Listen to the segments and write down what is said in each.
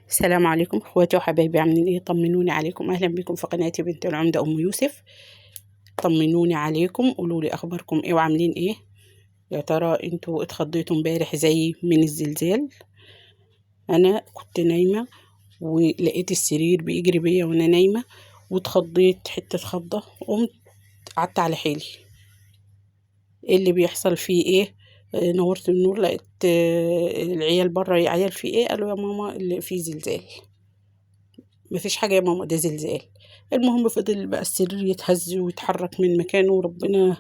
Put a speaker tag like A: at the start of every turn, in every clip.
A: السلام عليكم اخواتي وحبايبي، عاملين ايه؟ طمنوني عليكم. اهلا بكم في قناتي بنت العمدة ام يوسف. طمنوني عليكم، قولوا لي اخباركم ايه وعاملين ايه. يا ترى انتوا اتخضيتوا امبارح زي من الزلزال؟ انا كنت نايمة ولقيت السرير بيجري بيا وانا نايمة، واتخضيت حتة خضه، قمت قعدت على حيلي. ايه اللي بيحصل فيه ايه؟ نورت النور لقيت العيال بره. يا عيال في ايه؟ قالوا يا ماما اللي في زلزال. مفيش حاجة يا ماما، ده زلزال. المهم فضل بقى السرير يتهز ويتحرك من مكانه، وربنا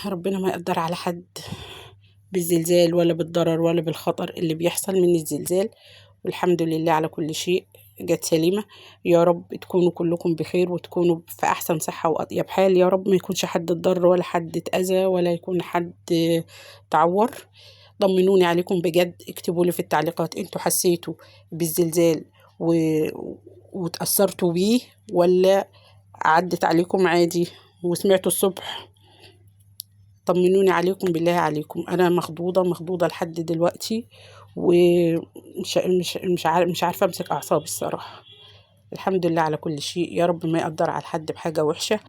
A: ربنا ما يقدر على حد بالزلزال ولا بالضرر ولا بالخطر اللي بيحصل من الزلزال. والحمد لله على كل شيء، جت سليمة. يا رب تكونوا كلكم بخير وتكونوا في أحسن صحة وأطيب حال يا رب، ما يكونش حد اتضر ولا حد اتأذى ولا يكون حد تعور. طمنوني عليكم بجد، اكتبوا لي في التعليقات انتوا حسيتوا بالزلزال وتأثرتوا بيه ولا عدت عليكم عادي وسمعتوا الصبح؟ طمنوني عليكم بالله عليكم. انا مخضوضه مخضوضه لحد دلوقتي، ومش مش مش عارف مش عارفه امسك اعصابي الصراحة. الحمد لله على كل شيء، يا رب ما يقدر على حد بحاجة وحشة.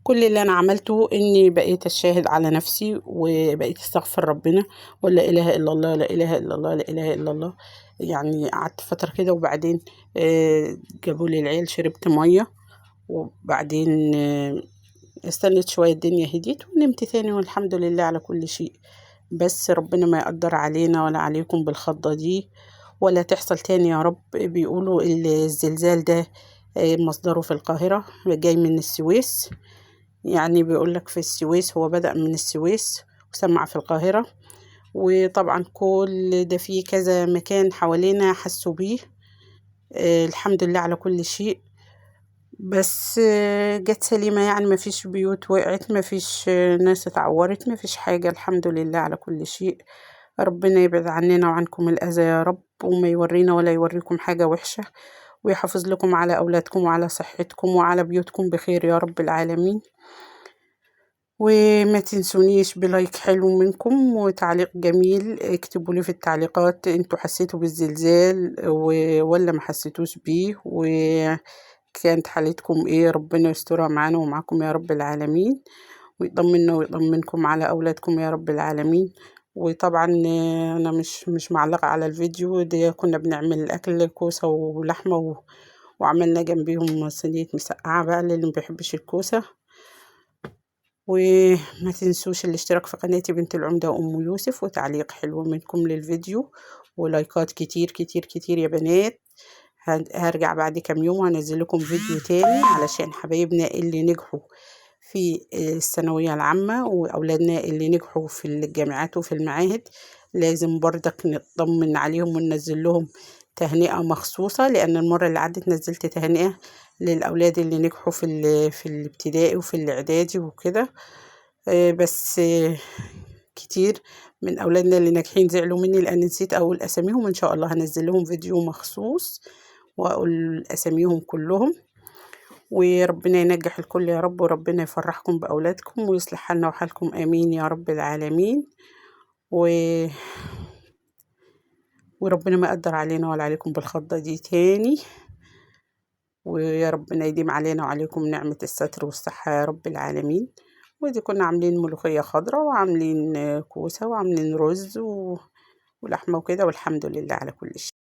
A: كل اللي انا عملته اني بقيت اشاهد على نفسي وبقيت استغفر ربنا، ولا اله الا الله، لا اله الا الله، لا اله الا الله. قعدت فترة كده، وبعدين جابوا لي العيال، شربت مية، وبعدين استنيت شوية الدنيا هديت ونمت تاني، والحمد لله على كل شيء. بس ربنا ما يقدر علينا ولا عليكم بالخضه دي ولا تحصل تاني يا رب. بيقولوا الزلزال ده مصدره في القاهرة، جاي من السويس. بيقولك في السويس، هو بدأ من السويس وسمع في القاهرة، وطبعا كل ده في كذا مكان حوالينا حسوا بيه. الحمد لله على كل شيء. بس جت سليمة، ما فيش بيوت وقعت، ما فيش ناس اتعورت، ما فيش حاجة. الحمد لله على كل شيء. ربنا يبعد عننا وعنكم الأذى يا رب، وما يورينا ولا يوريكم حاجة وحشة، ويحافظ لكم على أولادكم وعلى صحتكم وعلى بيوتكم بخير يا رب العالمين. وما تنسونيش بلايك حلو منكم وتعليق جميل. اكتبوا لي في التعليقات انتوا حسيتوا بالزلزال ولا ما حسيتوش بيه، وكانت حالتكم ايه. ربنا يسترها معانا ومعاكم يا رب العالمين، ويطمنا ويطمنكم على اولادكم يا رب العالمين. وطبعا انا مش معلقه على الفيديو ده، كنا بنعمل الاكل كوسة ولحمه وعملنا جنبيهم صينية مسقعه بقى للي ما بيحبش الكوسه. وما تنسوش الاشتراك في قناتي بنت العمدة أم يوسف، وتعليق حلو منكم للفيديو، ولايكات كتير كتير كتير يا بنات. هرجع بعد كام يوم وهنزل لكم فيديو تاني علشان حبايبنا اللي نجحوا في الثانوية العامة وأولادنا اللي نجحوا في الجامعات وفي المعاهد، لازم برضك نطمن عليهم وننزل لهم تهنئة مخصوصة، لأن المرة اللي عدت نزلت تهنئة للأولاد اللي نجحوا في الابتدائي وفي الإعدادي وكده. بس كتير من أولادنا اللي ناجحين زعلوا مني لأن نسيت أقول أساميهم. إن شاء الله هنزل لهم فيديو مخصوص وأقول أساميهم كلهم، وربنا ينجح الكل يا رب، وربنا يفرحكم بأولادكم ويصلح حالنا وحالكم، آمين يا رب العالمين. وربنا ما يقدر علينا ولا عليكم بالخضة دي تاني، ويا ربنا يديم علينا وعليكم نعمة الستر والصحة يا رب العالمين. ودي كنا عاملين ملوخية خضراء، وعاملين كوسة، وعاملين رز ولحمة وكده، والحمد لله على كل شيء.